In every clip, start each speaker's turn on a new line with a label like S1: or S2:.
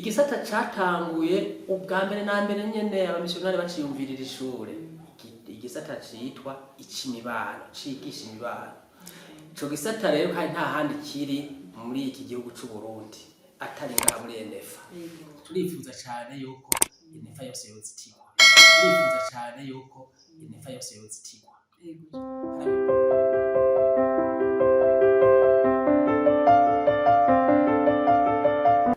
S1: Igisata catanguye ubwa mbere na mbere nyene abamisiyonari baciyumvirira ishure, igisata citwa ic'imibano, cigisha imibano. Ico gisata rero kandi nta handi kiri muri iki gihugu c'u Burundi atari ngaha muri ENFA. Turifuza cane yuko ENFA yose yozitirwa. Turifuza cane yuko ENFA yose yozitirwa.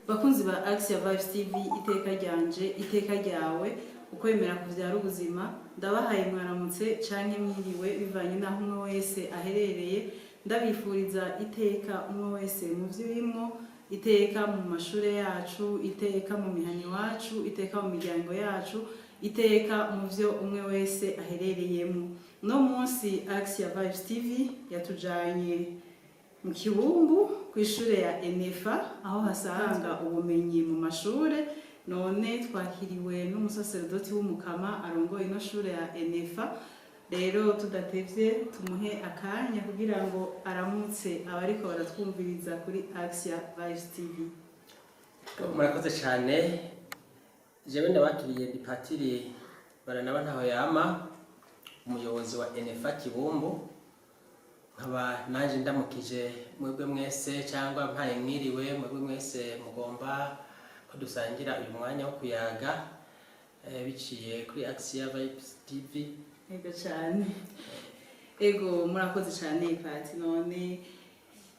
S2: Bakunzi ba Axia Vibes TV, iteka ryanje, iteka ryawe, ukwemera kuvyara ubuzima, ndabahaye mwaramutse canke mwiriwe bivanye n'aho umwe wese aherereye. Ndabifuriza iteka umwe wese mu vyo urimwo, iteka mu mashure yacu, iteka mu mihana iwacu, iteka mu miryango yacu, iteka mu vyo umwe wese aherereyemo. Uno munsi Axia Vibes TV yatujanye mu Kibumbu ku ishure ya ENFA, aho hasanga ubumenyi mu mashure. None twakiriwe n'umusaseredoti w'umukama arongoye ino shure ya ENFA. Rero tudatevye, tumuhe akanya kugira ngo aramutse abariko baratwumviriza kuri Axia Vibes TV.
S1: Murakoze cyane. Jewe ndabakiriye ndi Patiri Baranaba Ntaho Yama, umuyobozi wa ENFA Kibumbu. Nkaba nanje ndamukije mwebwe mwese, cyangwa mpaye mwiriwe mwebwe mwese mugomba ko dusangira uyu mwanya wo kuyaga biciye kuri Axia Vibes TV.
S2: Ego cyane, ego, murakoze cyane, Pati. None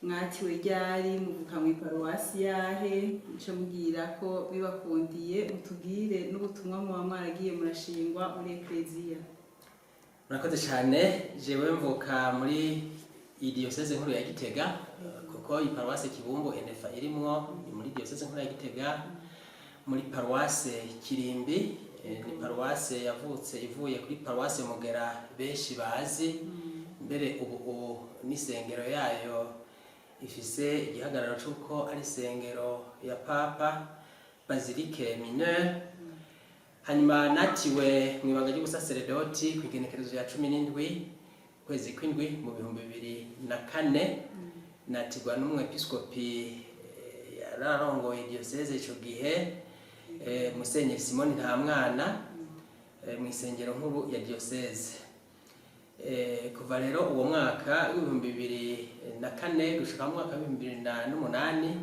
S2: mwatiwe ryari? Muvuka mu iparuwasi yahe? Muce mubwira ko bibakundiye mutubwire n'ubutumwa muba mwaragiye murashingwa muri ekleziya.
S1: Murakoze cyane. Jewe mvuka muri iyi diyoseze nkuru ya Gitega, kuko iyi paruwase Kibumbu ENFA irimwo ni muri diyoseze nkuru ya Gitega, muri paruwase Kirimbi. Ni paruwase yavutse ivuye kuri paruwase Mugera benshi bazi mbere. Ubu n'isengero yayo ifise igihagararo c'uko ari isengero ya Papa, basilique mineure. Hanyuma natiwe mu ibanga ry'ubusaseredoti ku igenekerezo rya 17 ukwezi kw'indwi mu 2004. Natirwa n'umwepiskopi yararongoye diyoseze ico gihe, Musenyeri Simoni Ntamwana, mu isengero nkuru ya diyoseze. Kuva rero uwo mwaka w'2004 gushika mu mwaka w'2008,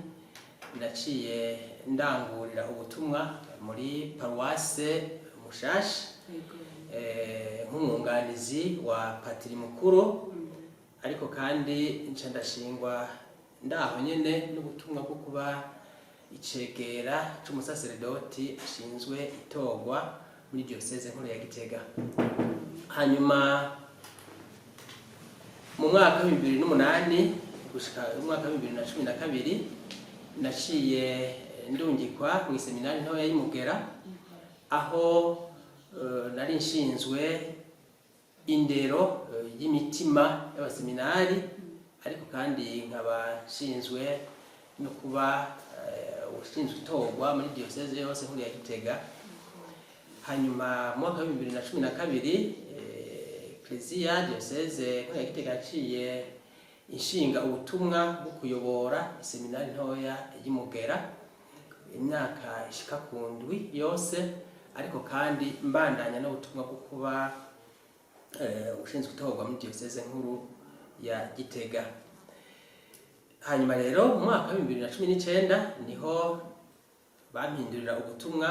S1: naciye ndangurira ubutumwa muri paruwase Mushasha nk'umwunganizi wa patiri mukuru, ariko kandi nca ndashingwa ndaho nyene n'ubutumwa bwo kuba icegera c'umusaseredoti ashinzwe itorwa muri diyoseze nkuru ya Gitega. Hanyuma mu mwaka w'2008 gushika mu mwaka w'2012, naciye ndungikwa mu iseminari ntoya y'Imugera, aho nari nshinzwe indero y'imitima y'abaseminari, ariko kandi nkaba nshinzwe no kuba ushinzwe itorwa muri diyoseze yose nkuru ya Gitega. Hanyuma mu mwaka w'2012, Eklezia diyoseze nkuru ya Gitega yaciye inshinga ubutumwa bwo kuyobora iseminari ntoya y'Imugera imyaka ishika ku ndwi yose, ariko kandi mbandanya n'ubutumwa bwo kuba ushinzwe itorwa muri diyoseze nkuru ya Gitega. Hanyuma rero mu mwaka w'2019 niho bampindurira ubutumwa,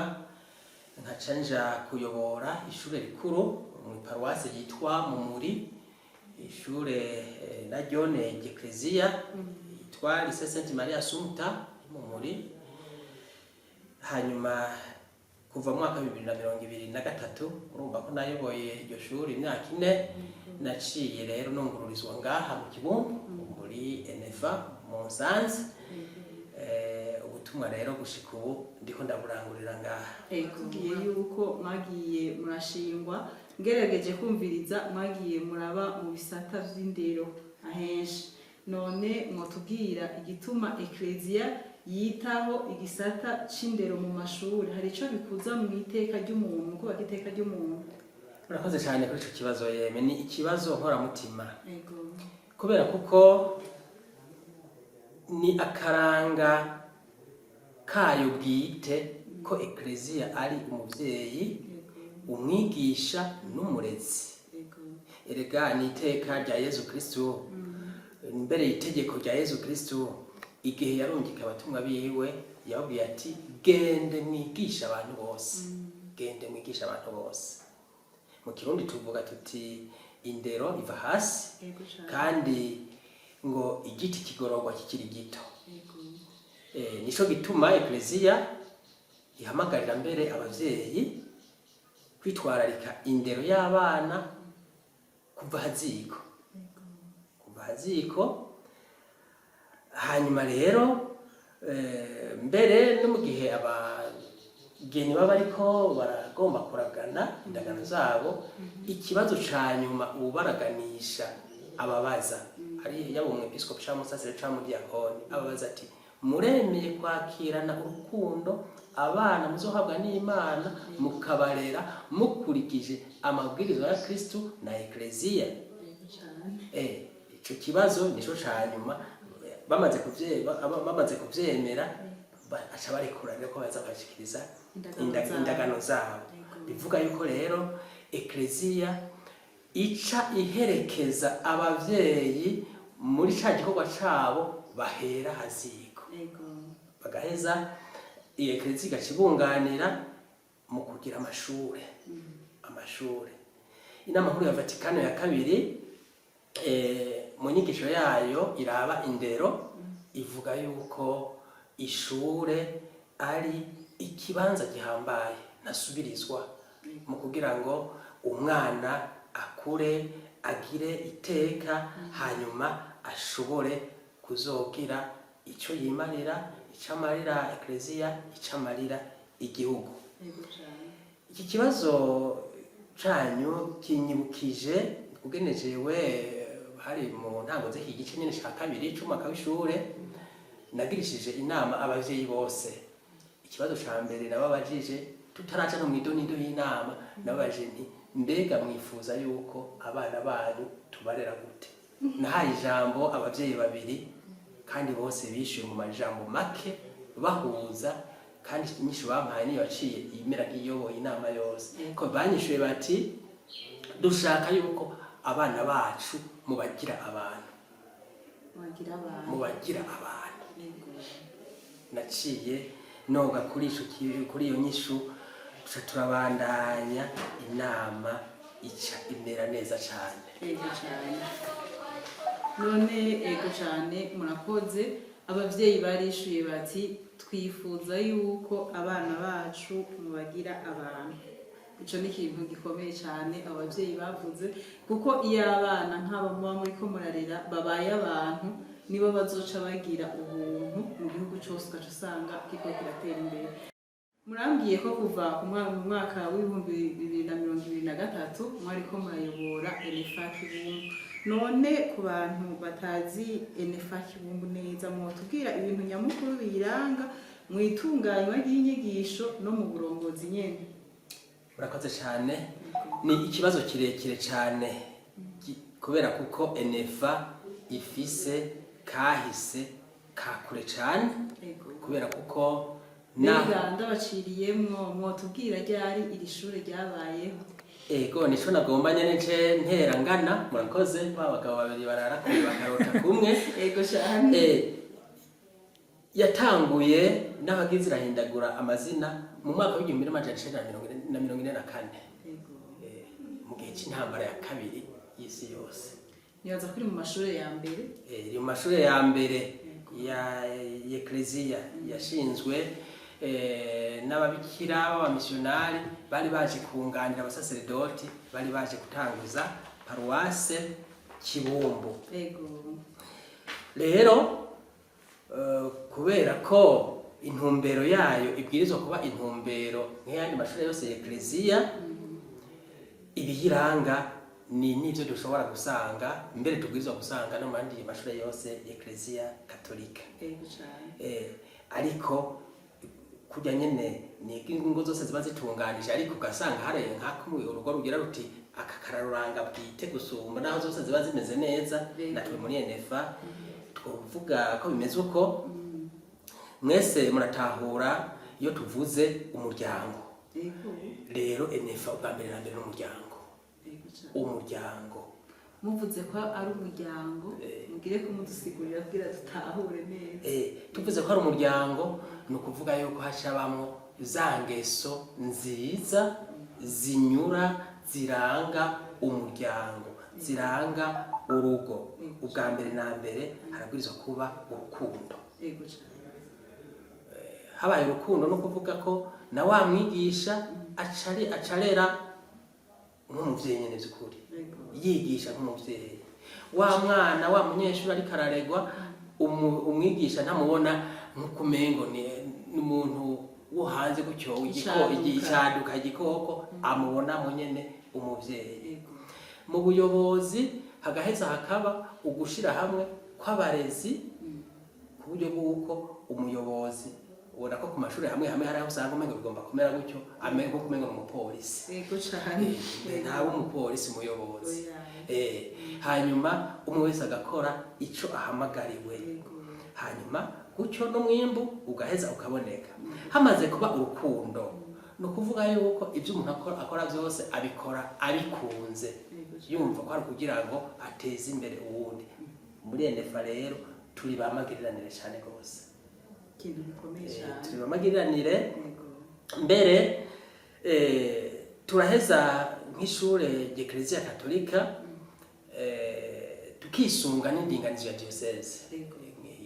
S1: nkaca nja kuyobora ishure rikuru mu paruwase yitwa Mumuri, ishure naryo ni Eklezia yitwa Lycée Sainte Marie Assumpta Mumuri. Hanyuma kuva mu mwaka wa 2023, urumva ko nayoboye iryo shuri imyaka 4, naciye rero nungururizwa ngaha mu Kibumbu muri ENFA mu Nsanze. Ubutumwa rero gushika ubu ndiko ndaburangurira ngaha.
S2: Tubwiye yuko mwagiye murashingwa, ngerageje kumviriza, mwagiye muraba mu bisata vy'indero ahenshi. None mwotubwira igituma ekleziya yitaho igisata c'indero mu mashuri? Hari ico bikuza mu iteka ry'umuntu, mu kubaka iteka ry'umuntu?
S1: Murakoze cyane kuri ico kibazo. Yeme, ni ikibazo nkoramutima, kubera kuko ni akaranga. Kayo bwite ko Ekleziya ari umuvyeyi, umwigisha n'umurezi. Erega ni iteka rya Yezu Kristu, mbere itegeko rya Yezu Kristu, igihe yarungika abatumwa biwe yababwiye ati: "Gende mwigishe abantu bose, gende mwigishe abantu bose." Mu Kirundi tuvuga tuti: "Indero iva hasi." Kandi ngo igiti kigororwa kikiri gito. Nico gituma Ekleziya ihamagarira mbere abavyeyi kwitwararika indero y'abana kuva haziko, kuva haziko. Hanyuma rero mbere no mu gihe abageni baba ariko baragomba kuragana indagano zabo, ikibazo ca nyuma uwubaraganisha ababaza, ari yaba umwepiskopi canke umusaserdoti canke umudiyakoni, ababaza ati: "Muremeye kwakirana urukundo abana muzohabwa n'Imana, mukabarera mukurikije amabwirizwa ya Kristu na Ekleziya?" Ico kibazo nico ca nyuma. Bamaze kuvyemera, aca barekura rero ko baza kwashikiriza
S2: Indagano zabo.
S1: Indagano zabo. Bivuga yuko rero Ekleziya ica iherekeza abavyeyi muri ca gikorwa cabo bahera haziko, bagaheza iyo Ekleziya igaca ibunganira mu kugira amashure. Inama nkuru ya Vatikano ya kabiri, mu nyigisho yayo iraba indero, ivuga yuko ishure ari ikibanza gihambaye ntasubirizwa mu kugira ngo umwana akure agire iteka, hanyuma ashobore kuzogira icyo yimarira, icyo amarira Ekleziya, icyo amarira igihugu. Iki kibazo canyu kinyibukije kugene jewe hari mu ntango z'iki gice nyene ca kabiri c'umwaka w'ishure nagirishije inama abavyeyi bose. Ikibazo ca mbere nababajije, tutaraca no mw'idonido y'inama, nababajije nti: "Mbega mwifuza yuko abana banyu tubarera gute?" Nahaye ijambo abavyeyi babiri, kandi bose bishuye mu majambo make bahuza, kandi inyishu bampaye niyo yaciye imera nk'iyoboye inama yose, ko banyishuye bati: "Dushaka yuko abana bacu mubagira abantu."
S2: Wagira abantu.
S1: Mubagira abantu. Naciye noga kuri ico kuri iyo nyishu, tuca turabandanya inama, ica imera neza cane.
S2: Ego cyane. None ego cyane, murakoze. Abavyeyi barishuye bati: "Twifuza yuko abana bacu mubagira abantu." Ico ni ikintu gikomeye cyane abo bavyeyi bavuze, kuko iyo abana nk'aba muba muriko murarera babaye abantu, nibo bazoca bagira ubuntu mu gihugu cyose, ugaca usanga kiriko kiratera imbere. Murambwiye ko kuva mu mwaka w'2023 mwariko murayobora Enefa Kibumbu. None ku bantu batazi Enefa Kibumbu neza, mwotubwira ibintu nyamukuru biyiranga mu itunganywa ry'inyigisho no mu burongozi nyene?
S1: Murakoze cyane. Ni ikibazo kirekire cyane, kubera kuko Enefa ifise kahise ka kure cyane, kubera kuko na
S2: Mbega ndabaciriyemwo, mwotubwira ryari iri shure ryabayeho?
S1: Ego, nico nagomba nyene nce ntera ngana. Murakoze. Ba bagabo babiri barara kure bakarota kumwe.
S2: Ego cyane.
S1: Yatanguye n'abagize irahindagura amazina mu mwaka w'1944, mu gihe c'intambara ya kabiri y'isi yose.
S2: Nibaza ko iri mu mashure ya mbere.
S1: Iri mu mashure ya mbere ya Ekleziya yashinzwe n'ababikira b'abamisiyonari bari baje kunganira abasaseredoti bari baje gutanguza paruwase Kibumbu. Rero kubera ko intumbero yayo ibwirizwa kuba intumbero nk'ayandi mashuri yose ya Ekleziya, ibiyiranga ni n'ivyo dushobora gusanga, mbere tubwirizwa gusanga no mu yandi mashuri yose ya Ekleziya Katolika.
S2: Ego cyane.
S1: Ariko kurya nyene ni ingo zose ziba zitunganije, ariko ugasanga hari nk'akumwe urugo rugira ruti: "Aka kararuranga bwite gusumba," naho zose ziba zimeze neza. Natwe muri Enefa twovuga ko bimeze uko. Mwese muratahura iyo tuvuze umuryango.
S2: Ego.
S1: Rero Enefa ubwa mbere na mbere n'umuryango.
S2: Ego cane.
S1: Umuryango.
S2: Muvuze ko ari umuryango, mugire ko mudusigurira kugira dutahure neza.
S1: Tuvuze ko ari umuryango, ni ukuvuga yuko hacabamwo za ngeso nziza zinyura ziranga umuryango, ziranga urugo. Ubwa mbere na mbere harabwirizwa kuba urukundo.
S2: Ego cane.
S1: Habaye urukundo, no kuvuga ko na wa mwigisha acarera nk'umuvyeyi nyene vy'ukuri, yigisha nk'umuvyeyi. Wa mwana, wa munyeshuri ariko araregwa, umwigisha ntamubona nk'ukumengo ni umuntu wo hanze gutyo.
S2: Icaduka.
S1: Icaduka, igikoko. Amubonamo nyene umuvyeyi. Mu buyobozi hagaheza hakaba ugushira hamwe kw'abarezi, ku buryo bw'uko umuyobozi ubona ko ku mashuri hamwe hamwe hari aho usanga umengo bigomba kumera gutyo, amengo nko kumengo ni umupolisi.
S2: Ego cane.
S1: Ntawe umupolisi umuyobozi.
S2: Oya.
S1: Hanyuma umwe wese agakora ico ahamagariwe. Hanyuma gutyo n'umwimbu ugaheza ukaboneka. Hamaze kuba urukundo, ni ukuvuga yuko ibyo umuntu akora byose abikora abikunze, yumva ko ari kugira ngo ateze imbere uwundi. Muri Enefa rero turi ba magiriranire cyane rwose.
S2: Ikintu gikomeye cane.
S1: Turi ba magiriranire. Mbere turaheza nk'ishure ry'Eklezia Katolika, tukisunga n'indinganizo ya diocese.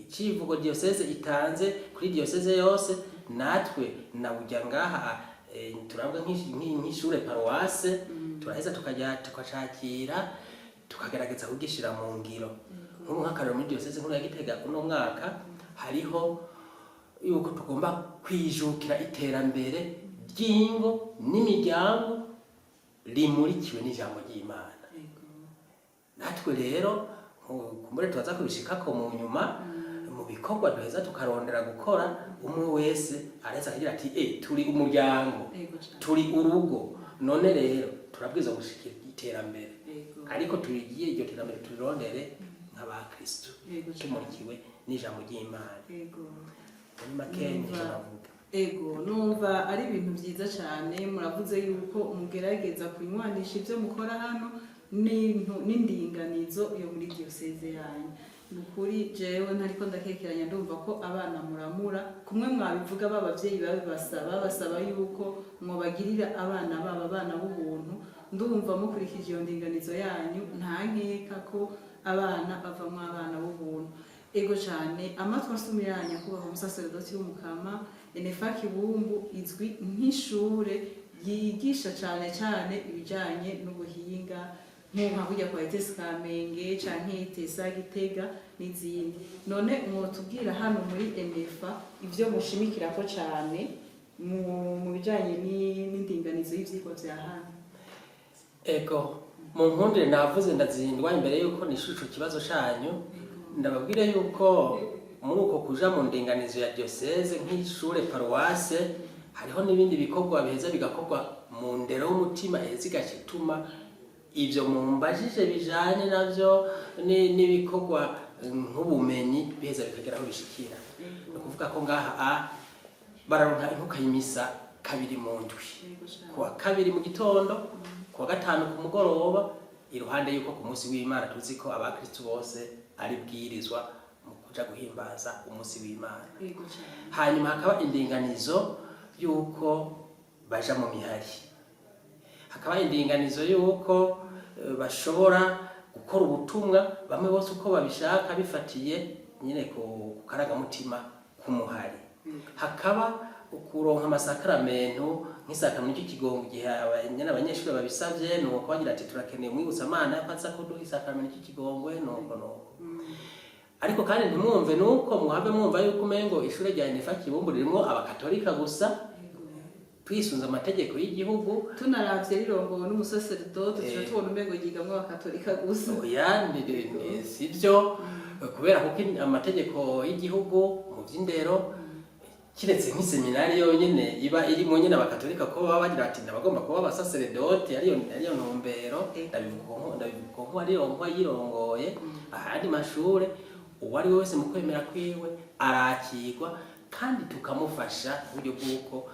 S1: Icivugo diocese itanze kuri diocese yose, natwe naburya ngaha turabwa nk'ishure paruwase, turaheza tukajya tukacakira, tukagerageza kugishira mu ngiro. Nk'ubu nk'akarorero, muri diocese nkuru ya Gitega uno mwaka hariho yuko tugomba kwijukira iterambere ry'ingo n'imiryango rimurikiwe n'ijambo ry'Imana. Natwe rero kumbure tubaza kubishikako mu nyuma mu bikorwa duheza tukarondera gukora, umwe wese araheza akagira ati: Turi umuryango,
S2: Ego cane.
S1: turi urugo, none rero turabwirizwa gushikira iterambere, ariko turigiye iryo terambere turirondere nk'abakristo,
S2: Ego cane.
S1: tumurikiwe n'ijambo ry'Imana." Muri make nico navuga.
S2: Ego, numva ari ibintu byiza cyane. Muravuze yuko mugerageza kunywanisha ibyo mukora hano n'indinganizo yo muri diyoseze yanyu. Ni ukuri jewe ntariko ndakekeranya, ndumva ko abana muramura kumwe mwabivuga, b'abavyeyi babibasaba, basaba yuko mwobagirira abana baba abana b'ubuntu. Ndumva mukurikije iyo ndinganizo yanyu, nta nkeka ko abana bavamwo abana b'ubuntu. Ego cyane. Amatwi asumira, nyakubahwa umusaseredoti w'umukama, Enefa Kibumbu izwi nk'ishure ryigisha cyane cyane ibijyanye n'ubuhinga, nka kujya kwa ETS Kamenge canke ETS Gitega n'izindi. None mwotubwira hano muri Enefa ibyo mushimikirako cyane mu bijyanye n'indinganizo y'ivyigwa vya hano?
S1: Ego, mu nkundire navuze ndazindwa imbere yuko nishura ico kibazo canyu, ndababwire yuko muri uko kuja mu ndinganizo ya diocese nk'ishure paruwase, hariho n'ibindi bikorwa biheza bigakorwa mu ndero y'umutima, iheza igaca ituma ivyo mumbajije bijanye navyo n'ibikorwa nk'ubumenyi biheza bikagera aho bishikira. Ni ukuvuga ko ngaha bararonka inkuka y'imisa kabiri mu ndwi, kuwa kabiri mu gitondo, kuwa gatanu ku mugoroba, iruhande yuko ku munsi w'Imana tuzi ko abakristu bose ari bwirizwa mu kuja guhimbaza umunsi w'Imana.
S2: Ego cane.
S1: Hanyuma hakaba indinganizo y'uko baja mu mihari, hakaba indinganizo y'uko bashobora gukora ubutumwa bamwe bose uko babishaka, bifatiye nyine ku karangamutima k'umuhari. Hakaba kuronka amasakaramentu nk'isakaramentu cy'ikigongo igihe nyene abanyeshuri babisavye, nuko bagira ati: "Turakeneye umwibutsamana ko aza kuduha isakaramentu cy'ikigongwe." Nuko nuko. Ariko kandi ntimwumve nuko muhave mwumva yuko umengo ishure rya Enefa Kibumbu ririmwo abakatolika gusa. Twisunze amategeko y'igihugu,
S2: Tunaravye rirongowe n'umusaseredoti, tuca tubona umengo ryigamwo abakatolika gusa.
S1: Oya, sivyo, kubera kuko amategeko y'igihugu mu vy'indero, kiretse nk'iseminari yonyene iba irimo nyene abakatolika, ko baba bagira ati ndabagomba kuba abasaseredoti, ariyo ntumbero. Ndabivuga nko ariyo nko yirongoye. Ahandi mashure, uwo ari we wese mu kwemera kwiwe arakirwa. Kandi tukamufasha ku buryo bw'uko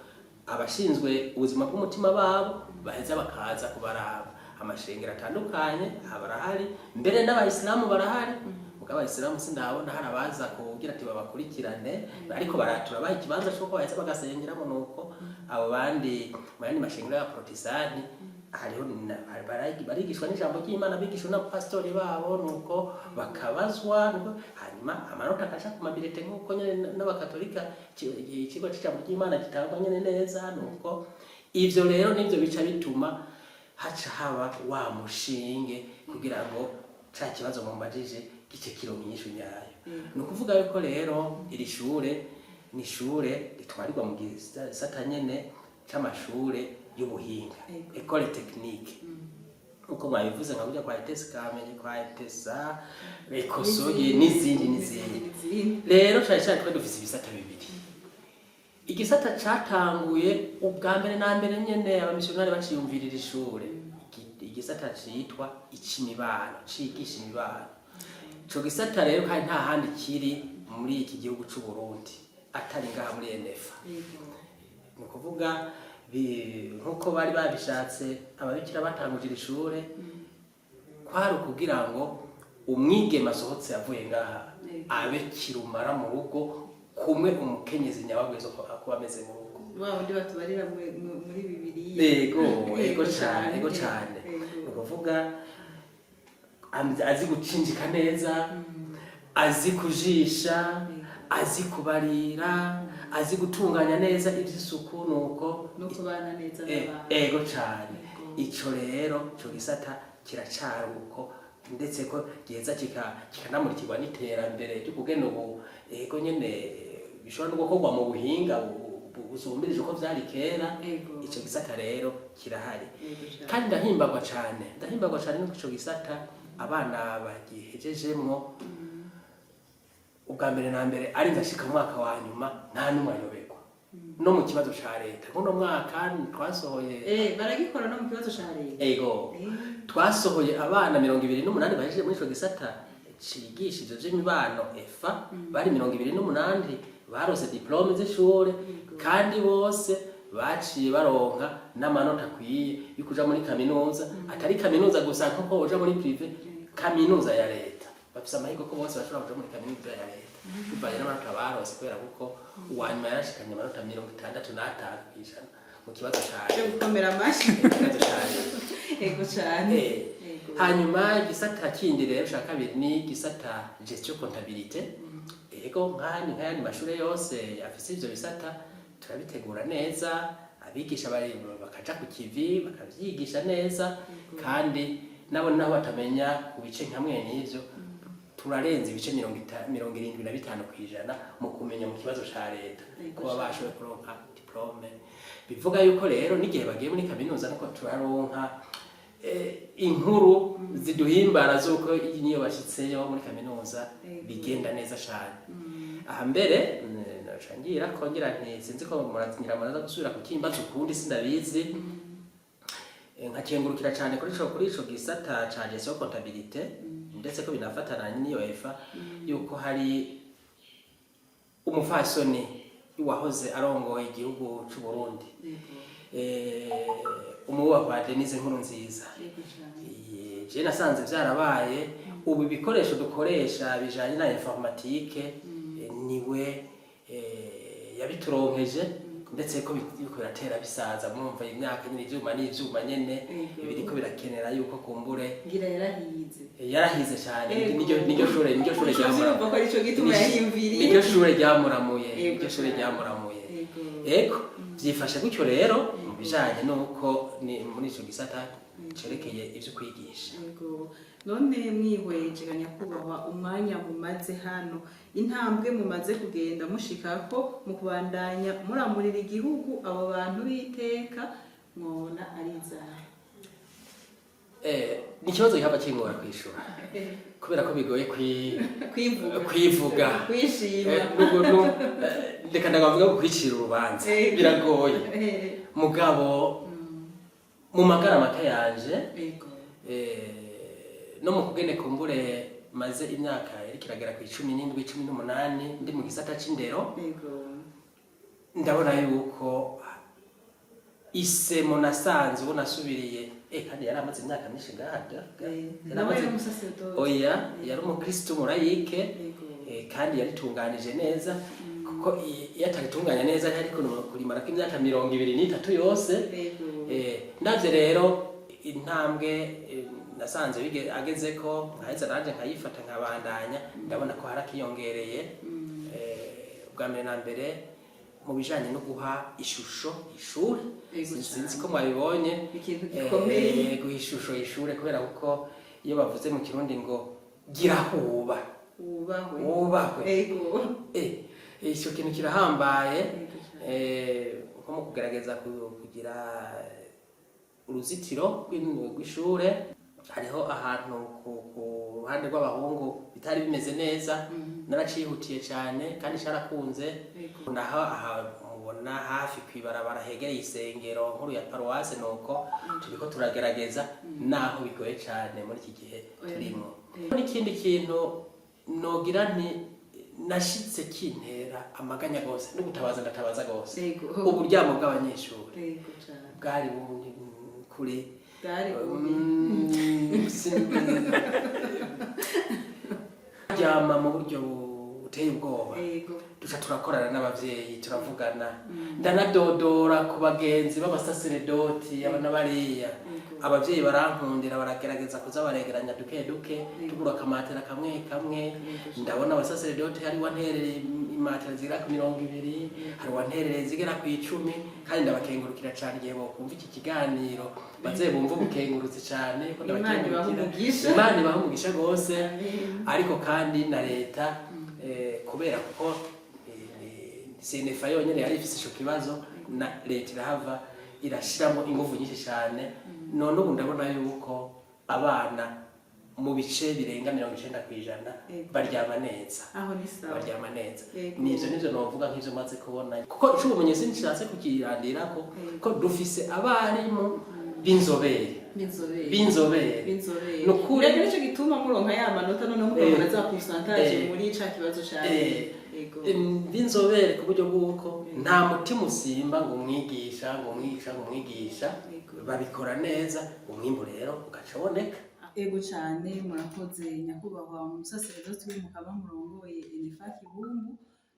S1: abashinzwe ubuzima bw'umutima babo baheza bakaza kubaraba. Amashengero atandukanye aha barahari, mbere n'abayisilamu barahari. Mugabo abayisilamu sindabona hari abaza kugira ati babakurikirane, ariko baratura baha ikibanza c'uko baheza bagasengeramo. Nuko abo bandi mu yandi mashengero y'abaprotestanti hariho barigishwa n'ijambo ry'Imana, bigishwa na pastori babo, nuko bakabazwa, nuko hanyuma amanota akaja ku ma bulletins, nk'uko nyene n'abakatolika ikigo c'ijambo ry'Imana gitangwa nyene neza. Nuko ivyo rero nivyo bica bituma haca haba wa mushinge kugira ngo ca kibazo mumbajije gice kironka inyishu nyayo. Ni ukuvuga yuko rero iri shure ni ishure ritwarirwa mu gisata nyene c'amashure y'ubuhinga, école technique, uko mwabivuze, nka burya kwa ETS Kamenge, kwa ETSA, Ekosoge n'izindi n'izindi.
S2: N'izindi.
S1: Rero cane cane twe dufise ibisata bibiri. Igisata catanguye ubwa mbere na mbere nyene abamisiyonari baciyumvirira ishure, igisata citwa ic'imibano, cigisha imibano. Ico gisata rero kandi nta handi kiri muri iki gihugu c'u Burundi atari ngaha muri ENFA. Ni ukuvuga nk'uko bari babishatse ababikira batanguje iri shure, kwari ukugira ngo umwigeme asohotse avuye ngaha abe kirumara mu rugo, kumwe umukenyezi nyababwiza ko kuba ameze mu rugo.
S2: Wa wundi batubarira muri Bibiliya.
S1: Ego cane, ego cane. Ni ukuvuga azi gucinjika neza, azi kujisha, azi kubarira, azi gutunganya neza iby'isuku, nuko
S2: no kubana neza n'abantu.
S1: Ego cane. Ico rero, ico gisata kiracari uko, ndetse ko giheza kikanamurikirwa n'iterambere ry'ukugena ubu, ego nyene, bishobora no gukorwa mu buhinga busumbirije uko vyari kera. Ico gisata rero kirahari. Kandi ndahimbagwa cane, ndahimbagwa cane nuko ico gisata abana bagihejejemwo ubwa mbere na mbere ari ndashika mu mwaka wa nyuma, nta n'umwe ayoberwa no mu kibazo ca leta. Kuno mwaka twasohoye
S2: Baragikora no mu kibazo ca leta?
S1: Ego. Twasohoye abana 28 bahejeje muri ico gisata cigisha ivyo vy'imibano EFA. Bari 28 barose diplôme z'ishure, kandi bose baciye baronka n'amanota akwiye yo kuja muri kaminuza, atari kaminuza gusa nkuko uja muri privé, kaminuza ya leta. Bafise amahirwe ko bose bashobora kuja muri kaminuza ya leta bivanye n'amanota barose, kubera kuko uwanyuma yarashikanye amanota 65% mu kibazo ca
S2: Cyo
S1: leta.
S2: Gukomera amashyi.
S1: Ikibazo ca leta.
S2: Ego cane.
S1: Hanyuma igisata kindi rero ca kabiri ni igisata gestion comptabilité. Ego, nk'ayandi nk'ayandi mashure yose afise ivyo bisata, turabitegura neza, abigisha bari bakaja ku kivi bakavyigisha neza, kandi nabo naho batamenya ku bice nka mwene ivyo, turarenza ibice 75% mu kumenya mu kibazo ca leta, kuba bashoboye kuronka diplôme. Bivuga yuko rero n'igihe bagiye muri kaminuza, nuko turaronka inkuru ziduhimbara z'uko niyo bashitseyo muri kaminuza bigenda neza cane. Aha mbere naca ngira ko ngira nti sinzi ko ngira muraza gusubira kukimbaza ukundi, sindabizi. Nkakengurukira cane kuri ico gisata ca gestion comptabilité, ndetse ko binafatana n'iyo EFA, yuko hari umufasoni wahoze arongoye igihugu c'u Burundi, umwubahwa Denise Nkurunziza.
S2: Ego cane.
S1: Je nasanze vyarabaye ubu ibikoresho dukoresha bijanye na informatique, niwe yabituronkeje, ndetse ko biriko biratera bisaza. Murumva imyaka nyene, ivyuma n'ivyuma nyene, biriko birakenera yuko kumbure.
S2: Ngira yarahize.
S1: Yarahize cyane. Niryo shure
S2: Uvyumva ko arico gituma yahiyumviriye.
S1: Niryo shure ryamuramuye. Niryo shure ryamuramuye. Ego, vyifashe gutyo rero mu bijanye n'uko ni muri ico gisata cerekeye ivyo kwigisha.
S2: Yego. None mwihweje ga nyakubahwa, umwanya mumaze hano, intambwe mumaze kugenda mushikako mu kubandanya muramurira igihugu abo bantu b'iteka, mwobona ari izahe?
S1: Ni ikibazo gihava kingora kwishura kubera ko bigoye
S2: Kwivuga.
S1: Kwivuga.
S2: Kwishima.
S1: Reka ndavuga ko kwicira urubanza biragoye, mugabo mu magara make yanje, no mu kugene kumbure maze imyaka iriko iragera ku 17, 18 ndi mu gisata c'indero. Ndabona yuko isemo nasanze ubu nasubiriye, kandi yari amaze imyaka myinshi ngaha da. Yari
S2: Nawe
S1: amaze
S2: yari umusaseredoti?
S1: Oya, yari umukristo murayike. Kandi yaritunganije neza, kuko iyo ataritunganya neza ntiyari kurimarako imyaka 23 yose. Ndavye rero intambwe nasanze agezeko, nkaheza nanje nkayifata nkabandanya, ndabona ko harakiyongereye. Bwa mbere na mbere mu bijanye no guha ishusho ishure. Sinzi ko mwabibonye.
S2: Ikintu gikomeye.
S1: Guha ishusho ishure, kubera kuko iyo bavuze mu Kirundi ngo gira huba
S2: wubahwe.
S1: Wubahwe. Ico kintu kirahambaye.
S2: Ego cane.
S1: Nko mu kugerageza kugira uruzitiro rw'ishure, hariho ahantu ku ruhande rw'abahungu bitari bimeze neza, naracihutiye cyane kandi carakunze. Naho aha mubona hafi kwibarabara hegereye isengero nkuru ya paruwase, nuko turiko turagerageza naho bigoye cyane muri iki gihe
S2: Oya.
S1: turimo. N'ikindi kintu nogira nti nashitse kintera amaganya gose no gutabaza, ndatabaza gose, uburyamo bw'abanyeshuri
S2: Ego cane.
S1: bwari buri kure.
S2: Bwari bubi.
S1: Ryama mu buryo buteye ubwoba. Duca turakorana n'abavyeyi, turavugana, ndanadodora ku bagenzi b'abasaseredoti aba n'abariya. Abavyeyi barankundira, baragerageza kuza baregeranya duke duke, tugura akamatera kamwe kamwe. Ndabona abasaseredoti, hari wanterereye imatera zigera ku 20, hari wanterereye zigera ku 10, kandi ndabakengurukira cane. Igihe bokumva iki kiganiro baze bumva ubukengurutsi cane ko
S2: Imana ibahe
S1: ndabakengurukira.
S2: umugisha.
S1: Imana ibahe umugisha rwose.
S2: Amen.
S1: Ariko kandi na leta, kubera kuko CNFA yonyene yari ifise ico kibazo, na leta irahava irashiramo inguvu nyinshi cyane. None ubu ndabona yuko abana mu bice birenga 90% baryama neza.
S2: Aho ni sawa.
S1: Baryama neza. Nivyo novuga nk'ivyo maze kubona, kuko ico ubumenyi sinshatse kukirandirako, ko dufise abarimu b'inzobere.
S2: B'inzobere.
S1: B'inzobere.
S2: B'inzobere.
S1: Ni ukuri.
S2: Rero nicyo gituma muronka ya manota, noneho mukabona za pourcentage muri ca kibazo ca Ego.
S1: B'inzobere ku buryo bw'uko nta mutima usimba ngo umwigisha, ngo umwigisha, ngo umwigisha. Babikora neza, umwimbu rero ugaca uboneka.
S2: Ego cyane, murakoze nyakubahwa umusaseredoti w'umukaba murongoye ENFA Kibumbu.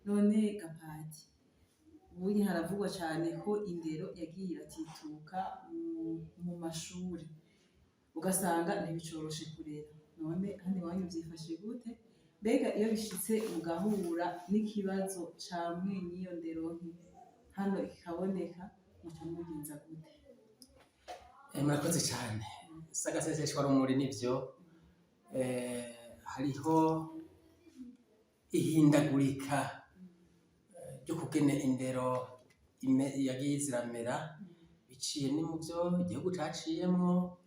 S2: None gapati, ubundi haravugwa cyane ko indero yagiye iratituka mu mashuri, ugasanga ntibicoroshe kurera. None hano iwanyu byifashe gute? Mbega iyo bishitse mugahura n'ikibazo ca mwenye iyo ndero nke hano ikaboneka, muca mugenza gute?
S1: Murakoze cyane. Sagaseseshwa rumuri, nivyo, hariho ihindagurika ryo kugene indero yagiye ziramera, biciye ni mu byo igihugu caciyemwo,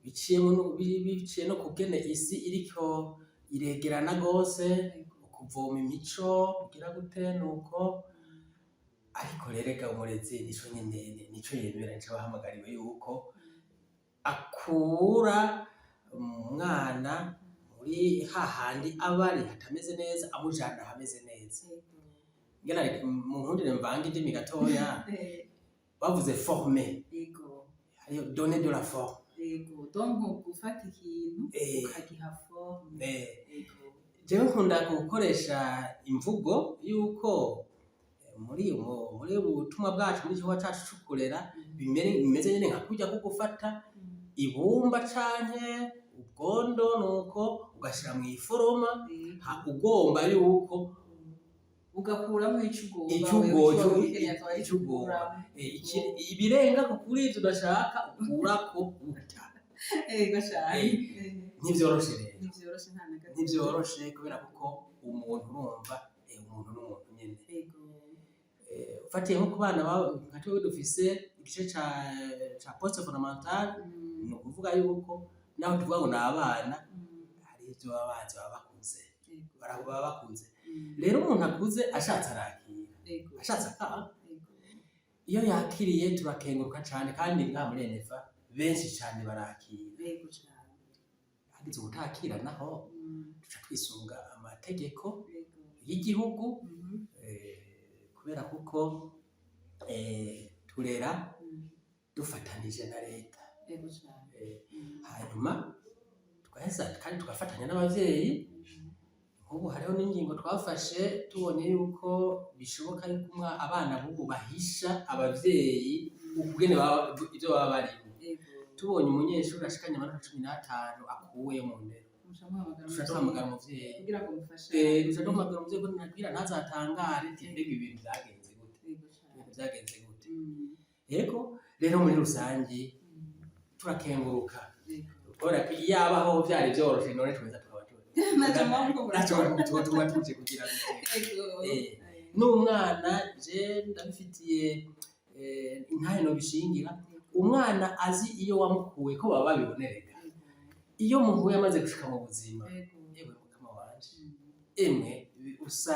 S1: biciye no kugene isi iriko iregerana gose, ukuvoma imico kugira gute nuko. Ariko rero ega umurezi nico nyene, nico yemera, nico abahamagariwe, yuko akura umwana muri hahandi aba ari hatameze neza, amujana ahameze neza. Ngena mu nkundire mvange indimi gatoya. Bavuze former, hariyo donner de la forme.
S2: Ego, donc gufata ikintu ukagiha forme.
S1: Jewe nkunda gukoresha imvugo yuko muri ubu butumwa bwacu, muri igikorwa cacu co kurera, bimeze nyene nka kurya ko gufata ibumba canke ubwondo, nuko ugashira mu iforoma, ugomba yuko
S2: ugakuramo ico ugomba.
S1: Ico
S2: Wewe
S1: ugomba,
S2: ico wari ukeneye akaba ari
S1: ico ugomba.
S2: ukuramo.
S1: Ibirenga ku kuri ivyo udashaka ukurako uta.
S2: Ego cane.
S1: Ntivyoroshe rero.
S2: Ntivyoroshe nta na gato.
S1: Ntivyoroshe kubera kuko umuntu, urumva, umuntu n'umuntu nyene. Ufatiye nko ku bana nka twebwe dufise igice ca poste fondamentale, ni ukuvuga yuko naho tuvuga ngo ni abana, hari ivyo baba bazi, baba bakuze. Baba bakuze. Rero umuntu akuze ashatse arakira, ashatse akanga. Iyo yakiriye turakenguruka cane, kandi ngaha muri ENFA benshi cane barakira.
S2: Ego cane.
S1: Hagize uwutakira naho, duca twisunga amategeko y'igihugu, kubera kuko Turera dufatanije na leta.
S2: Ego cane.
S1: Hanyuma tugaheza kandi tugafatanya n'abavyeyi. Nk'ubu hariho n'ingingo twafashe, tubonye yuko bishoboka yuko abana b'ubu bahisha abavyeyi ukugene ivyo baba barimo. Tubonye umunyeshuri ashikanye amanota 15 akuweyo mu ndero,
S2: Muca muhamagara
S1: duca duhamagara umuvyeyi
S2: kugira ngo mufashe.
S1: Duca duhamagara umuvyeyi ko nabwira ntazatangare ati: "Mbega ibi bintu vyagenze gute?"
S2: Ego cane.
S1: Ibintu vyagenze gute? Yego, rero muri rusangi turakenguruka kubera ko iyo abaho vyari vyoroshe, none tweza tukaba turi
S2: Naco mpamvu.
S1: Naco tuba tuje kugira gute? N'umwana je ndabifitiye intahe nobishingira. Umwana azi iyo wamukuye ko baba babibonereka iyo muhuye amaze gushika mu buzima. Yewe mukama wanje, emwe usa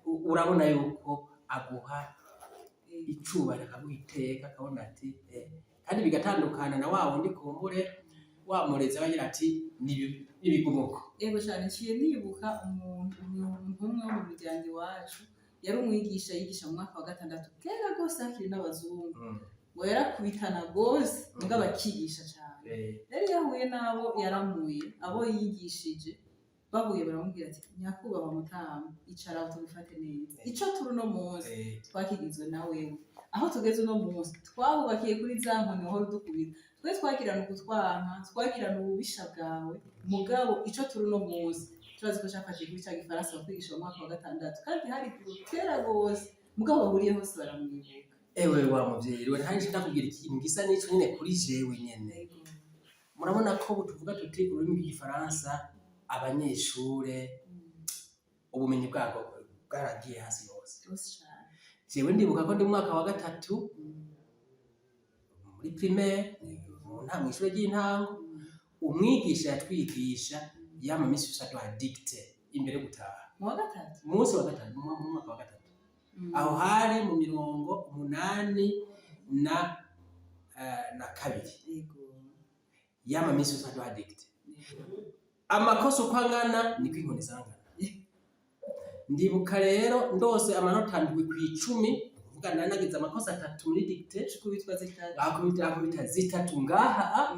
S1: urabona yuko aguha icubahiro, akaguha iteka, akabona ati kandi bigatandukana na wa wundi kumbure wamureze abagira ati: "N'ibigumuko."
S2: Ego cyane. Nciye nibuka umuntu umwe wo mu muryango iwacu, yari umwigisha yigisha mu mwaka wa gatandatu kera rwose, hakiri n'abazungu. Ngo yarakubitana rwose, mugabo akigisha cyane. Rero iyo ahuye n'abo yaramuye, abo yigishije, bahuye baramubwira ati: "Nyakubahwa mutamu, icara aho tubifate neza. Ico turi uno munsi twakigizwe na wewe. Aho tugeze uno munsi twabubakiye kuri za nkoni wahora udukubita. Twe twagirana ukutwanka, twagirana ububisha bwawe, mugabo ico turi uno munsi turazi ko cafatiye kuri ca gifaransa batwigisha mu mwaka wa gatandatu." Kandi hari kera rwose, mugabo bahuriye hose baramwibuka.
S1: Ewe wa muvyeyi we, ntanje ndakubwira ikintu gisa n'ico nyene kuri jewe nyene. Murabona ko ubu tuvuga tuti ururimi rw'igifaransa, abanyeshure ubumenyi bwabwo bwaragiye hasi hose.
S2: Rwose cane.
S1: Jewe ndibuka ko ndi mu mwaka wa gatatu muri primaire, mu nta mw'ishure ry'intango, umwigisha yatwigisha yama misi yose aduha dictée imbere yo gutaha.
S2: Mu wa gatatu?
S1: Mu munsi wa gatatu, mu mwaka wa gatatu. Aho hari mu 82. Yama misi yose aduha dictée. Amakosa uko angana niko inkoni zangana. Ndibuka rero ndose amanota 7/10, kuvuga nari nagize amakosa atatu muri dictée.
S2: Kubitwa zitatu.
S1: Akubita zitatu ngaha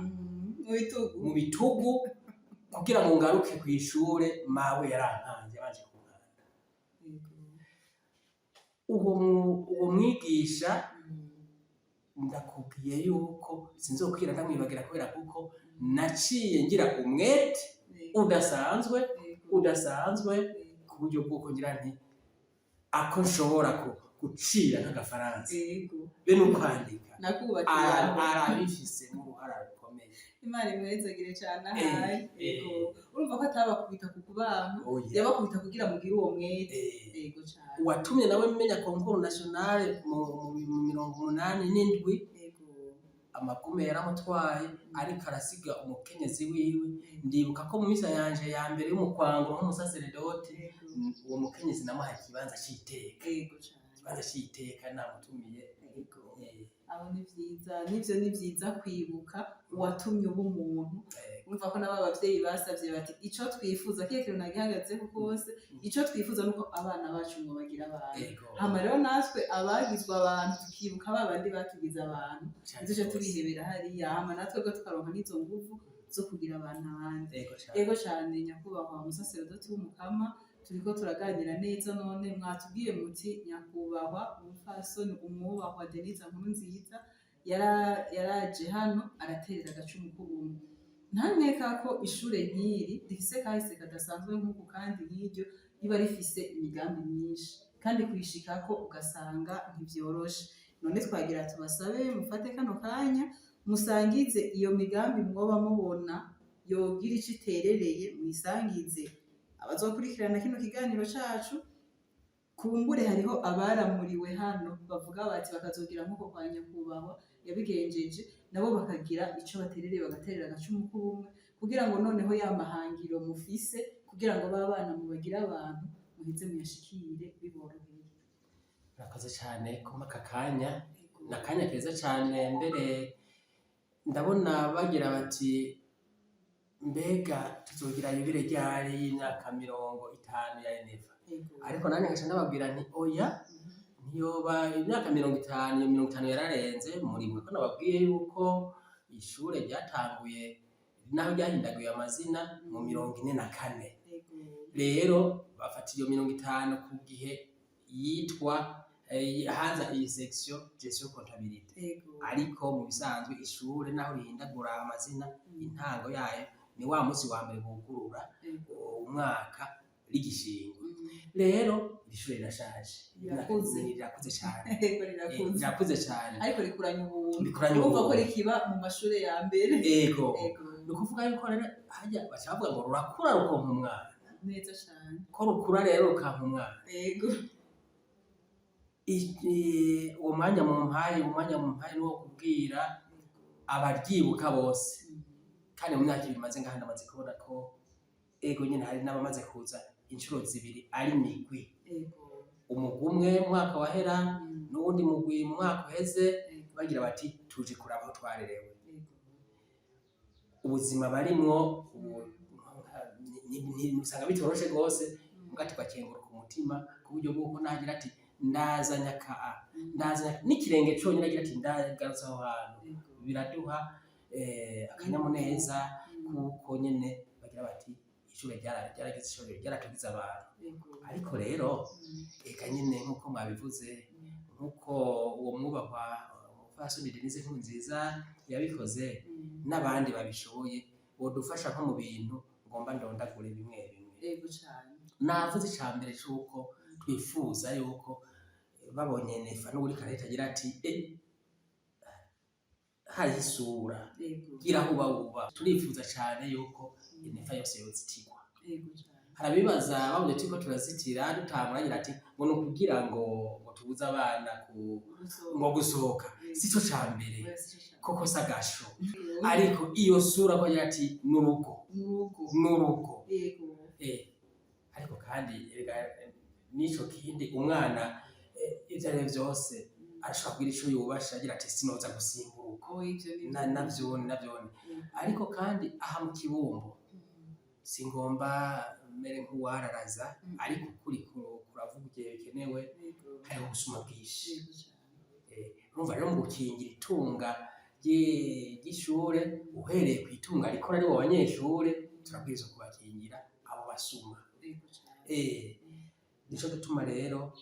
S2: Mu bitugu.
S1: Mu bitugu, kugira ngo ngaruke kw'ishure. Mawe yarankanze, yabanje kunkanda. Uwo mwigisha, ndakubwiye yuko sinzokwira ndamwibagira, kubera kuko naciye ngira umwete udasanzwe, udasanzwe, ku buryo bw'uko ngira nti ako nshobora gucira nk'agafaransa be n'ukwandika.
S2: Nakubakiye aho.
S1: Arabifisemo uruhara rukomeye.
S2: Imana imwezagire cyane ahaye. Yego, urumva ko atabakubita ku kubanka,
S1: Oya.
S2: yabakubita kugira mugire uwo mwete. Yego cyane.
S1: Uwatumye nawe menya concours national mu 87, amagume yaramutwaye ariko arasiga umukenyezi wiwe. Ndibuka ko mu misa yanje ya mbere y'umukwango nk'umusaseredoti, uwo mukenyezi namuhaye ikibanza c'iteka.
S2: Yego cyane.
S1: Ikibanza c'iteka, namutumiye.
S2: Aho ni vyiza, nivyo ni vyiza kwibuka uwatumye uba umuntu. Urumva ko nabo abavyeyi basavye bati: "Ico twifuza kiye kintu nagihagazeho kose, ico twifuza nuko abana bacu ngo bagira abantu." Hama rero natwe abagizwe abantu tukibuka ba bandi batugize abantu, ntituje tubihebera hariya, hama natwe bwo tukaronka n'izo nguvu zo kugira abantu abandi.
S1: Ego cane.
S2: Ego cane. Nyakubahwa umusaseredoti w'umukama, turiko turaganira neza. None mwatubwiye muti nyakubahwa umupfasoni umwubahwa Denise Nkuru Nziza yaraje hano araterera agacumu k'ubumwe. Ntankeka ko ishure nk'iri rifise kahise kadasanzwe nk'uku kandi nk'iryo riba rifise imigambi myinshi, kandi kuyishikako ugasanga ntivyoroshe. None twagira tubasabe mufate kano kanya musangize iyo migambi mwoba mubona yogira ico iterereye, muyisangize abazokurikirana kino kiganiro cacu. Kumbure hariho abaramuriwe hano bavuga bati bakazogira nk'uko kwa nyakubahwa yabigenjeje, nabo bakagira ico baterereye, bagaterera agacumu k'ubumwe, kugira ngo noneho ya mahangiro mufise kugira ngo ba bana mubagire abantu muheze muyashikire biboroheye.
S1: Murakoze cyane kumpa aka kanya. Ni akanya keza cyane. Mbere ndabona bagira bati: "Mbega tuzogira yubile ryari y'imyaka 50 ya Enefa?" Ariko nanjye nkaca ndababwira nti: "Oya." Ntiyoba imyaka 50, iyo 50 yararenze. Muribuka ko nababwiye yuko ishure ryatanguye, naho ryahindaguye amazina, mu 44. Rero bafata iyo 50 ku gihe yitwa haza iyi section gestion comptabilité. Ariko mu bisanzwe ishure, naho rihindagura amazina, intango yayo ni wa musi wa mbere bugurura umwaka rigishingwa. Rero iri shure rirashaje.
S2: Rirakuze.
S1: Rirakuze cyane.
S2: Ego, rirakuze.
S1: Rirakuze cyane.
S2: Ariko rikuranye ubuntu.
S1: Rikuranye
S2: Urumva ko
S1: ubuntu.
S2: rikiba mu mashure ya mbere.
S1: Ego.
S2: Ego.
S1: Ni ukuvuga yuko rero hajya baca bavuga ngo rurakura rukonka umwana.
S2: Neza cane.
S1: Ko rukura rero rukanka umwana. Uwo mwanya mumpaye ni uwo kubwira abaryibuka bose. Kandi mu myaka 2 maze ngaha, ndamaze kubona ko ego nyine hari n'abamaze kuza inshuro zibiri ari migwi. Umugwi umwe mu mwaka wahera, n'uwundi mugwi mu mwaka uheze, bagira bati: "Tuje kuraba aho twarerewe." Ubuzima barimwo ubu usanga bitoroshe rwose, muga tugakenguruka umutima ku buryo bw'uko nagira ati: "Ndazanye aka, ndazanye n'ikirenge conyine", agira ati: "Ndagarutse aho hantu", biraduha akanyamuneza, kuko nyene bagira bati: "Ishure ryaragize ishure, ryaratugize abantu." Ariko rero eka nyene nk'uko mwabivuze, nk'uko uwo mwubahwa umupfasoni Denise Nkurunziza yabikoze, n'abandi babishoboye bodufasha nko mu bintu ngomba ndondagure bimwe bimwe.
S2: Ego cane.
S1: Navuze ica mbere c'uko twifuza yuko babonye nefa n'uwuri kareta agira ati: "Hariho isura." Gira huba wuba. Turifuza cane yuko inefa yose yozitirwa.
S2: Ego cane.
S1: Harabibaza babonye turiko turazitira dutangura, agira ati ngo ni ukugira ngo tubuze abana ku ngo gusohoka. Sico ca mbere.
S2: Oya, sico cane.
S1: Koko sagasho, ariko iyo sura ko agira ati n'urugo.
S2: N'urugo.
S1: N'urugo. Ariko kandi erega n'ico kindi, umwana ivyo arivyo vyose arashobora kugira ico yubasha, agira ati: "Sinoza gusimba urugo."
S2: Oh, ivyo ni
S1: Navyone navyone. Ariko kandi aha mu Kibumbu, singomba mere nk'uwararaza, ariko ukuri kuravuga igihe bikenewe. Hariho ubusuma bwinshi.
S2: Ego cane.
S1: Urumva rero, mu gukingira itunga ry'ishure, uhereye ku itunga rikora ari bo banyeshure, turabwirizwa kubakingira abo basuma.
S2: Ego cane.
S1: Nico gituma rero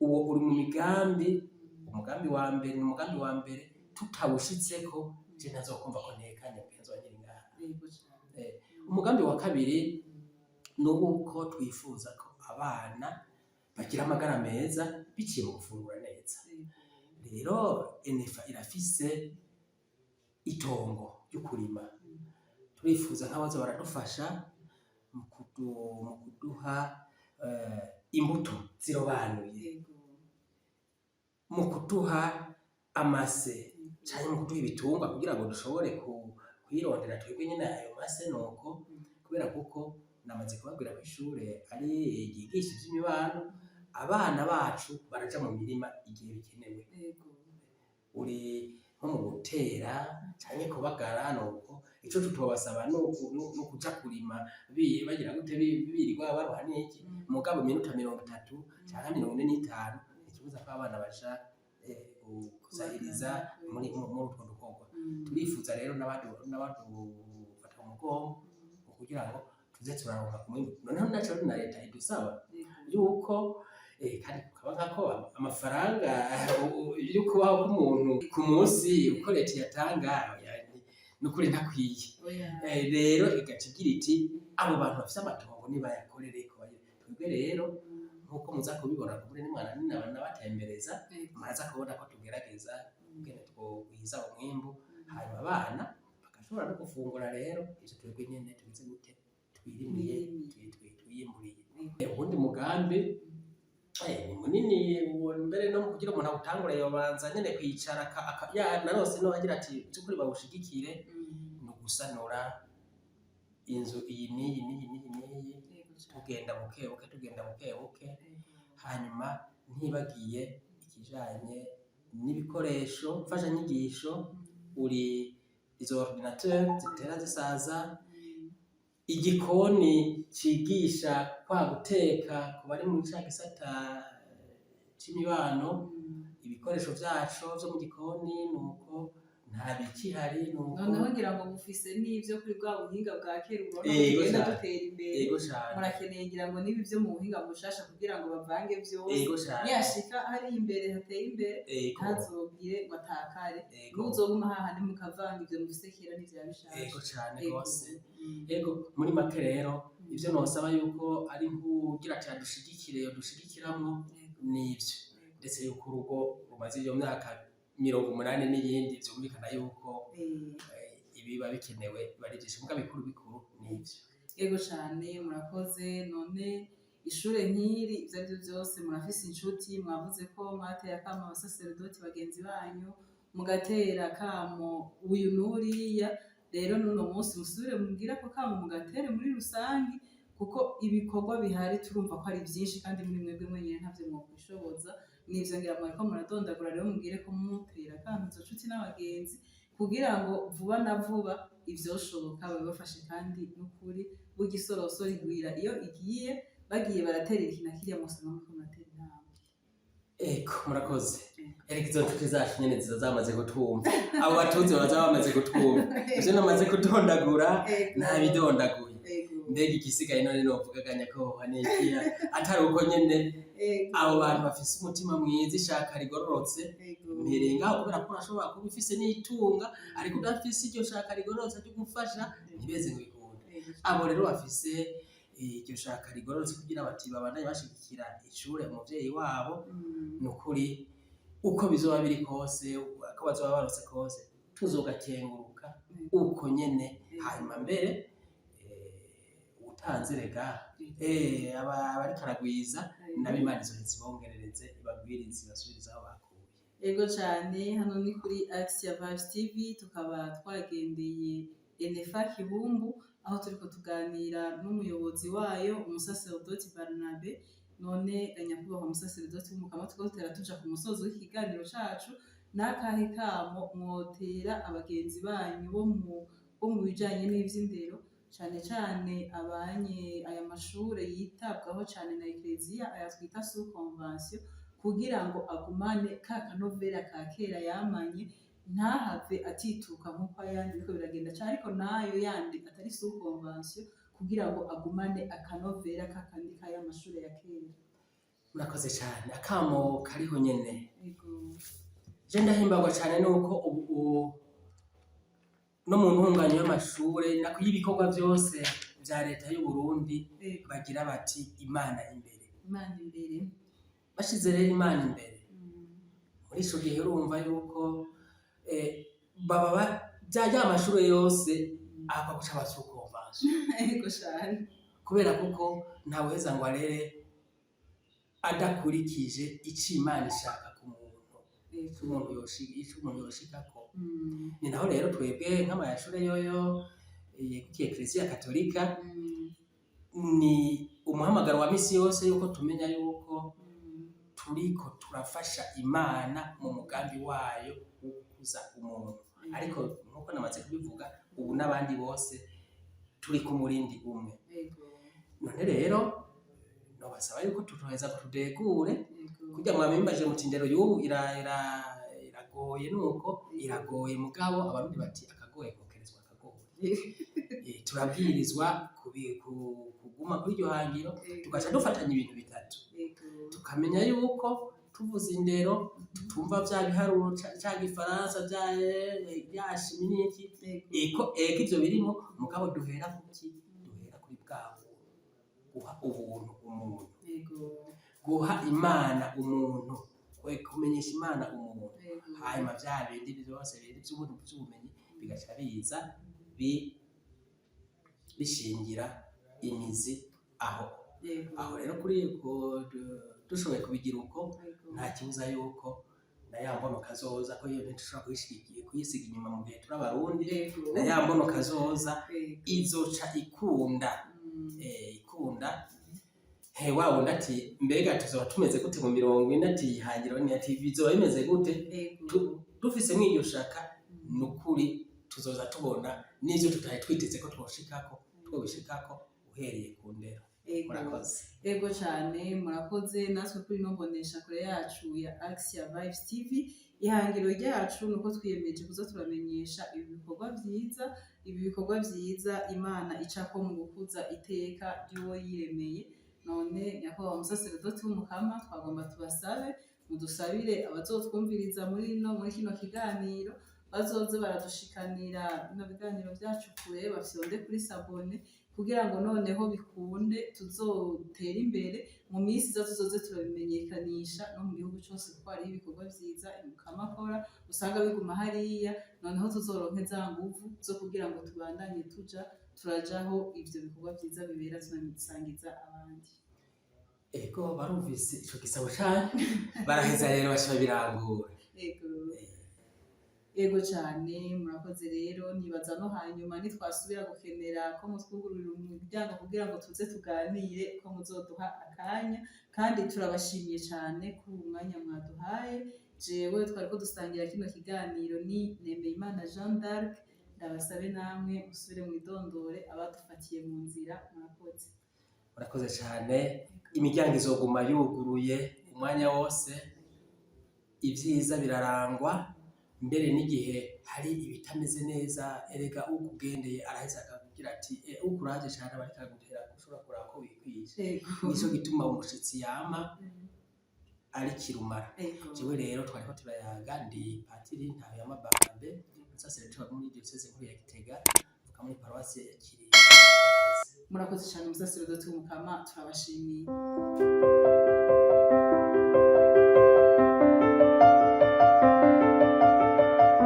S1: uwo uri mu migambi, umugambi wa mbere, ni umugambi wa mbere tutawushitseko je ntazokumva ko ntekanye pe nzoba nkiri ngaha.
S2: Ego cane.
S1: Umugambi wa kabiri ni uwuko twifuza ko abana bagira amagara meza biciye mu gufungura neza. Rero enefa irafise itongo ryo kurima. Turifuza nk'abaza baradufasha mu kuduha imbuto zirobanuye, mu kuduha amase canke mu kuduha ibitungwa kugira ngo dushobore kwirondera twebwe nyene ayo mase. Nuko kubera kuko namaze kubabwira ko ishure ari ryigisha ivy'imibano, abana bacu baraja mu mirima igihe bikenewe. Uri nko mu gutera canke kubagara, nuko ico tutobasaba nukuja kurima bagira gute, birirwa baruha n'iki, mugabo iminota 30 canke 45 ikibuza ko abana baja gusahiriza muri utwo dukorwa. Turifuza rero n'abadufata mu mugongo mu kugira ngo tuze turaronka ku mwimbu. Noneho naco na leta idusaba yuko kandi kukaba nkako amafaranga yo kubaho k'umuntu ku munsi uko leta iyatanga nukuri ntakwiye.
S2: Oya.
S1: Rero igaca igira iti: "Abo bantu bafise amatongo nibayakorereko." Twebwe rero, nkuko muza kubibona kubure nimwana nabatembereza, muraza kubona ko tugerageza ingene twogwiza umwimbu, hanyuma abana bagashobora no gufungura rero ivyo twebwe nyene tugize gute, twirimiye, twiyimburiye. Uwundi mugambi ni munini uwo mbere, no kugira umuntu awutangure yobanza nyene kwicara ya narose no agira ati by'ukuri bawushigikire, ni ugusanura inzu iyi n'iyi n'iyi n'iyi n'iyi, tugenda buke buke, tugenda buke buke. Hanyuma ntibagiye ikijanye n'ibikoresho mfashanyigisho, uri izo ordinateur zitera zisaza, igikoni cigisha kwa guteka ku bari muri ca gisata. c'imibano, ibikoresho vyaco vyo mu gikoni nuko nta bikihari nuko.
S2: Noneho ngira ngo mufise n'ivyo kuri bwa buhinga bwa kera, ubona ko tugenda dutera imbere.
S1: Ego cane.
S2: Murakeneye ngira ngo n'ibi vyo mu buhinga bushasha kugira ngo bavange vyose.
S1: Ego cane.
S2: Niyashika hari imbere hateye imbere, ntazogire ngo atakare. N'uzoguma hahandi mukavanga ivyo mufise kera n'ivya bishasha.
S1: Ego cane gose. Ego, muri make rero, ivyo nosaba yuko ari nkugira ati adushigikire, yodushigikiramwo nivyo, ndetse yuko urugo rumaze iyo myaka 80 n'iyindi, vyumvikana yuko ibiba bikenewe biba ari vyinshi, muga bikuru bikuru nivyo.
S2: Ego cane, murakoze. None ishure nk'iri, ivyo arivyo vyose murafise inshuti, mwavuze ko mwateye akamo abasaseredoti bagenzi banyu, mugatera akamo uyu n'uriya. Rero n'uno munsi musubire mubwire ako kamo, mugatere muri rusangi, kuko ibikorwa bihari turumva ko ari vyinshi, kandi muri mwebwe mwenyene ntavyo mwokwishoboza. Nivyo ngira mwariko muradondagura. Rero mubwire ko mutera akamo izo nshuti n'abagenzi kugira ngo vuba na vuba ivyoshoboka babibafashe. Kandi n'ukuri burya isoroso rigwira iyo igiye, bagiye baratera iki na kiriya, musanga muriko muratera intambwe.
S1: Ego, murakoze. Erega izo nshuti zacu nyene ziza zamaze kutwumva, abo batuzi baza bamaze kutwumva ivyo namaze kudondagura, ntabidondaguye. Mbega igisigaye none novuga ko nikiya atari uko nyene abo bantu bafise umutima mwiza, ishaka rigororotse. Mpereye ngaho kubera ko urashobora kuba ufise n'itunga, ariko udafise iryo shaka rigororotse ryo gufasha, ntibeze ngo bikunde. Abo rero bafise iryo shaka rigororotse kugira bati babandanye bashigikira ishure umuvyeyi wabo, ni ukuri uko bizoba biri kose, uko bazoba barose kose, tuzogakenguruka uko nyene. Hanyuma mbere utanze rega aba abariko aragwiza nabo, Imana izoheza ibongerereze, ibagwirize, ibasubirize aho bakuye.
S2: Ego cane. Hano ni kuri Axia Vibes TV, tukaba twagendeye Enefa Kibumbu, aho turiko tuganira n'umuyobozi wayo, umusaserodoti Barnabe. None nyakubahwa umusaserodoti w'umukama, turiko dutera tuja ku musozo w'ikiganiro cacu. N'akahe kamo mwotera abagenzi banyu bo mu bijanye n'ivy'indero, cane cane abanye aya mashure yitabwaho cane na Ekleziya, aya twita sous convention, kugira ngo agumane ka kanovera ka kera yamanye, ntahave atituka nk'uko ayandi biriko biragenda cane, ariko nayo yandi atari sous convention, kugira ngo agumane akanovera kakandi k'aya mashure ya kera?
S1: Murakoze cane. Akamo kariho nyene. Je ndahimbagwa cane nuko ubu no mu ntunganyo y'amashure, nako y'ibikorwa vyose vya leta y'u Burundi, bagira bati Imana imbere.
S2: Imana imbere.
S1: Bashize rero Imana imbere, muri ico gihe urumva yuko baba ya mashure yose akwa guca aba sous convention.
S2: Ego cane.
S1: Kubera kuko ntawuheza ngo arere adakurikije ico Imana ishaka ku muntu, ico umuntu yoshikako. Ni naho rero twebwe nk'amashure yoyo yegukiye Eklezia Katolika, ni umuhamagaro wa misi yose yuko tumenya yuko turiko turafasha Imana mu mugambi wayo wo gukuza umuntu. Ariko nkuko namaze kubivuga, ubu n'abandi bose turi ku murindi umwe. None rero nobasaba yuko tutoheza ngo tudegure kugira ngo mwabimbaje muti indero y'ubu iragoye. Nuko iragoye, mugabo Abarundi bati akagoye kokerezwa akagoye. Turabwirizwa kuguma kuri iryo hangiro, tugaca dufatanya ibintu bitatu, tukamenya yuko tuvuze indero tutumva vya biharuro ca gifaransa vya chimie n'iki. Eko eko ivyo birimo, mugabo duhera kuki? Duhera kuri bwa buntu, guha ubuntu umuntu, guha Imana umuntu, kumenyesha Imana umuntu. Hanyuma vya bindi vyose bindi vy'ubuntu vy'ubumenyi bigaca biza bishingira imizi aho. Aho rero kuri dushoboye kubigira uko, nta kibuza yuko na ya mbono kazoza, ko iyo ntidushobora kuyisiga inyuma mu gihe turi Abarundi, na ya mbono kazoza izoca ikunda. Ikunda he wa wundi ati mbega tuzoba tumeze gute mu 40? Ati ihangiro ni ati bizoba bimeze gute? Dufise mw'iryo shaka, nukuri tuzoza tubona n'ivyo tutari twiteze ko twoshikako, twobishikako uhereye ku ndero.
S2: Ego.
S1: Murakoze.
S2: Ego cyane, murakoze. Natwe kuri ino mbonesha kure yacu ya Axia Vibes TV, ihangiro ryacu ni uko twiyemeje kuza turamenyesha ibi bikorwa byiza Imana icako mu gukuza iteka ry'uwo yiremeye. None nyakubahwa umusaseredoti w'Umukama, twagomba tubasabe mudusabire abazotwumviriza muri kino kiganiro, bazoze baradushikanira bino biganiro byacu kure, bafyonde kuri s'abonner kugira ngo noneho bikunde tuzotere imbere mu minsi iza, tuzoze turabimenyekanisha no mu gihugu cyose, kuko hariho ibikorwa vyiza Mukama akora usanga biguma hariya. Noneho tuzoronke za nguvu zo kugira ngo tubandanye tuja turajaho ivyo bikorwa vyiza bibera, tunabisangiza abandi.
S1: Ego, barumvise ico gisabo cane, baraheza rero baca babirangura.
S2: Ego cyane, murakoze. Rero nibaza no hanyuma nitwasubira gukenera ko mutwugururira umuryango kugira ngo tuze tuganire, ko muzoduha akanya. Kandi turabashimiye cyane kuri uyu mwanya mwaduhaye. Jewe twari ko dusangira kino kiganiro ni Nemeyimana Jean d'Arc. Ndabasabe namwe musubire mu idondore abadufatiye mu nzira. Murakoze.
S1: Murakoze cyane. Imiryango izoguma yuguruye umwanya wose. Ibyiza birarangwa, mbere n'igihe hari ibitameze neza. Erega ukugendeye araheza akakubwira ati: "Ukuraje cyane", aba ariko aragutera ushobora kuraba ko wikwije. Nico gituma umushitsi yama ari kirumara. Jewe rero twariko turayaga, ndi Patiri Ntahuyama Barnabe, umusaseredoti wa muri diyoseze nkuru ya Gitega, mvuka muri paruwasi ya Kiriri.
S2: Murakoze cyane, umusaseredoti w'Umukama, turabashimiye.